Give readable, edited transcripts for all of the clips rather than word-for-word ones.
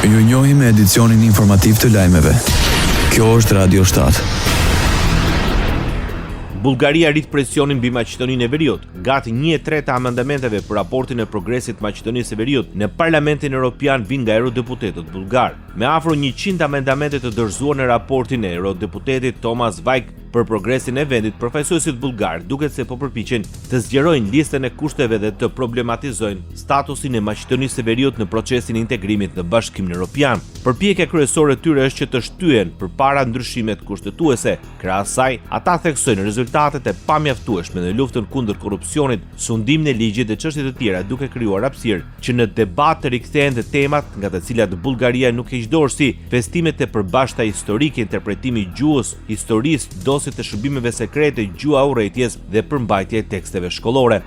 Ju njohim me edicionin informativ të lajmeve. Kjo është Radio 7. Bullgaria rrit presionin mbi Maqedoninë e Veriut. Gati 1/3 e amendamenteve për raportin e progresit të Maqedonisë së Veriut në Parlamentin Europian vijnë nga eurodeputetët bullgarë. Me afro 100 amendamente të dorëzuar në raportin e eurodeputetit Tomas Vajg për progresin e vendit, përfaqësuesit bullgarë duket se po përpiqen të zgjerojnë listën e kushteve dhe të problematizojnë statusin e Maqedonisë së Veriut në procesin e integrimit në Bashkimin Europian. Përpjekja kryesore e tyre është që të shtyhen përpara ndryshimet kushtetuese. Krahas saj, ata theksojnë rezultatet e pamjaftueshme në luftën kundër korrupsionit, sundimin e ligjit dhe çështje të tjera, duke krijuar hapësirë që në debat të rikthehen dhe temat nga të cilat Bullgaria nuk heq dorë si festimet e përbashkëta historike, interpretimi i gjuhës, historisë, dosjet e shërbimeve sekrete, gjuha e urrejtjes dhe përmbajtja e teksteve shkollore.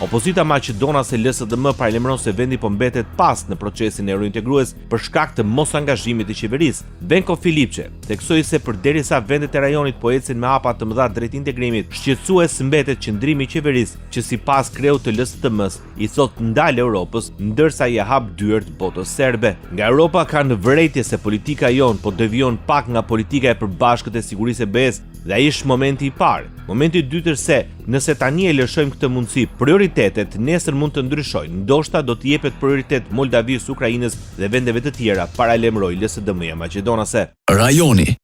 Opozita maqedonase LSDM paralajmëron se vendi po mbetet pas në procesin eurointegrues për shkak të mosangazhimit të qeverisë. Venko Filipçe theksoi se përderisa vendet e rajonit po ecin me hapa të mëdha drejt integrimit, shqetësues mbetet qëndrimi i qeverisë që sipas kreut të LSDM-së i thotë ndal Europës, ndërsa ia hap dyert botës serbe. Nga Europa kanë vërejtje se politika jonë po devijon pak nga politika e përbashkët e sigurisë e BE-së dhe ai është momenti i parë. Momenti i dytë është se, nëse tani e lëshojmë këtë mundësi, prioritetet nesër mund të ndryshojnë, ndoshta do t'i jepet prioritet Moldavisë, Ukrainës dhe vendeve të tjera, paralajmëroi LSDM-ja maqedonase. Rajoni.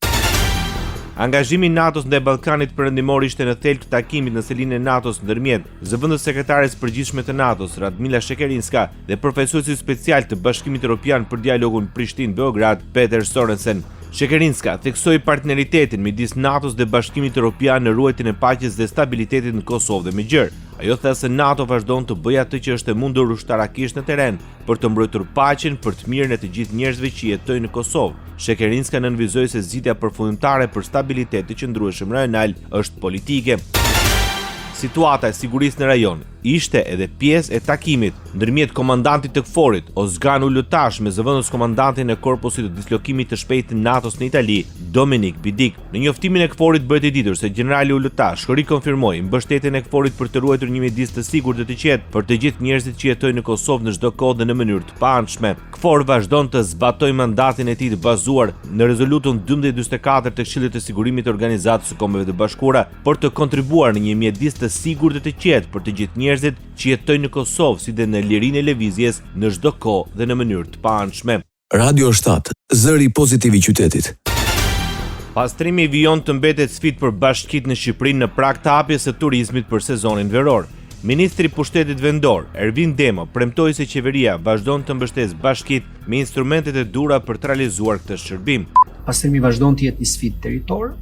Angazhimi i NATO-s ndaj Ballkanit Perëndimor ishte në thelb të takimit në selinë e NATO-s ndërmjet zëvendës sekretares së përgjithshme të NATO-s, Radmila Shekerinska dhe përfaqësuesit special të Bashkimit Europian për dialogun Prishtinë-Beograd, Peter Sorensen. Shekerinska theksoi partneritetin midis NATO-s dhe Bashkimit Europian në ruajtjen e paqes dhe stabilitetit në Kosovë dhe më gjerë. Ajo tha se NATO vazhdon të bëjë atë që është e mundur ushtarakisht në terren, për të mbrojtur paqen për të mirën e të gjithë njerëzve që jetojnë në Kosovë. Shekerinska nënvizoi se zgjidhja përfundimtare për stabilitet të qëndrueshëm rajonal është politike. Situata e sigurisë në rajon ishte edhe pjesë e takimit ndërmjet komandantit të KFOR-it, Ozgan Ulutash me zëvendës komandantin e Korpusit të Dislokimit të Shpejtë të NATO-s në Itali, Dominik Bidik. Në njoftimin e KFOR-it bëhet e ditur se gjenerali Ulutash rikonfirmoi mbështetjen e KFOR-it për të ruajtur një mjedis të sigurt dhe të qetë për të gjithë njerëzit që jetojnë në Kosovë në çdo kohë dhe në mënyrë të paanshme. KFOR vazhdon të zbatojë mandatin e tij të bazuar në rezolutën 1244 të Këshillit të Sigurimit të Organizatës së Kombeve të Bashkuara për të kontribuar në një mjedis të sigurt dhe të qetë për të gjithë njerëzit që jetojnë në Kosovë si dhe në lirinë e lëvizjes në çdo kohë dhe në mënyrë të paanshme. Radio 7, zëri pozitiv i qytetit. Pastrimi vijon të mbetet sfidë për bashkitë në Shqipëri në prag të hapjes së turizmit për sezonin veror. Ministri i Pushtetit Vendor, Ervin Demo, premtoi se qeveria vazhdon të mbështesë bashkitë me instrumentet e duhura për të realizuar këtë shërbim. Pastrimi vazhdon të jetë një sfidë në territor.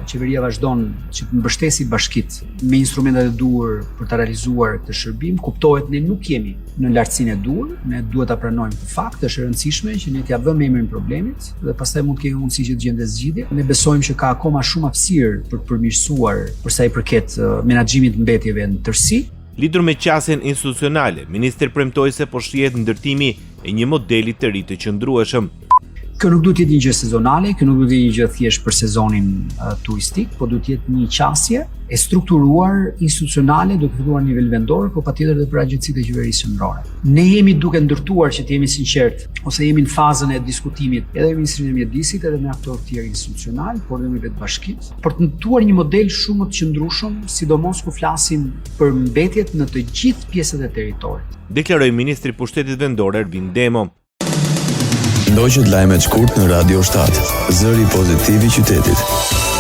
Qeveria vazhdon që të mbështesi bashkitë me instrumentet e duhur për të realizuar këtë shërbim. Kuptohet ne nuk jemi në lartësinë e duhur, ne duhet ta pranojmë këtë fakt, është e rëndësishme që ne t'ia vëmë emrin problemit dhe pastaj mund të kemi mundësi që të gjejmë zgjidhje. Ne besojmë që ka akoma shumë hapësirë për të përmirësuar për sa i përket menaxhimit të mbetjeve në tërësi. Lidhur me qasjen institucionale, ministri premtoi se po shihet ndërtimi i një modeli të ri të qëndrueshëm. Kjo nuk duhet të jetë një gjë sezonale, kjo nuk duhet të jetë një gjë thjesht për sezonin uh, turistik, po duhet të jetë një qasje e strukturuar institucionale duke filluar në nivel vendor, po patjetër edhe për agjencitë e qeverisë qendrore. Ne jemi duke ndërtuar që të jemi sinqert, ose jemi në fazën e diskutimit edhe me Ministrinë e Mjedisit, edhe me aktorë të tjerë institucional, por edhe me vetë bashkitë, për të ndërtuar një model shumë më të qëndrueshëm, sidomos kur flasim për mbetjet në të gjithë pjesët e territorit. Deklaroi ministri i Pushtetit Vendor Ervin Demo. Ndoqët lajmet shkurt në Radio 7, zëri pozitiv i qytetit.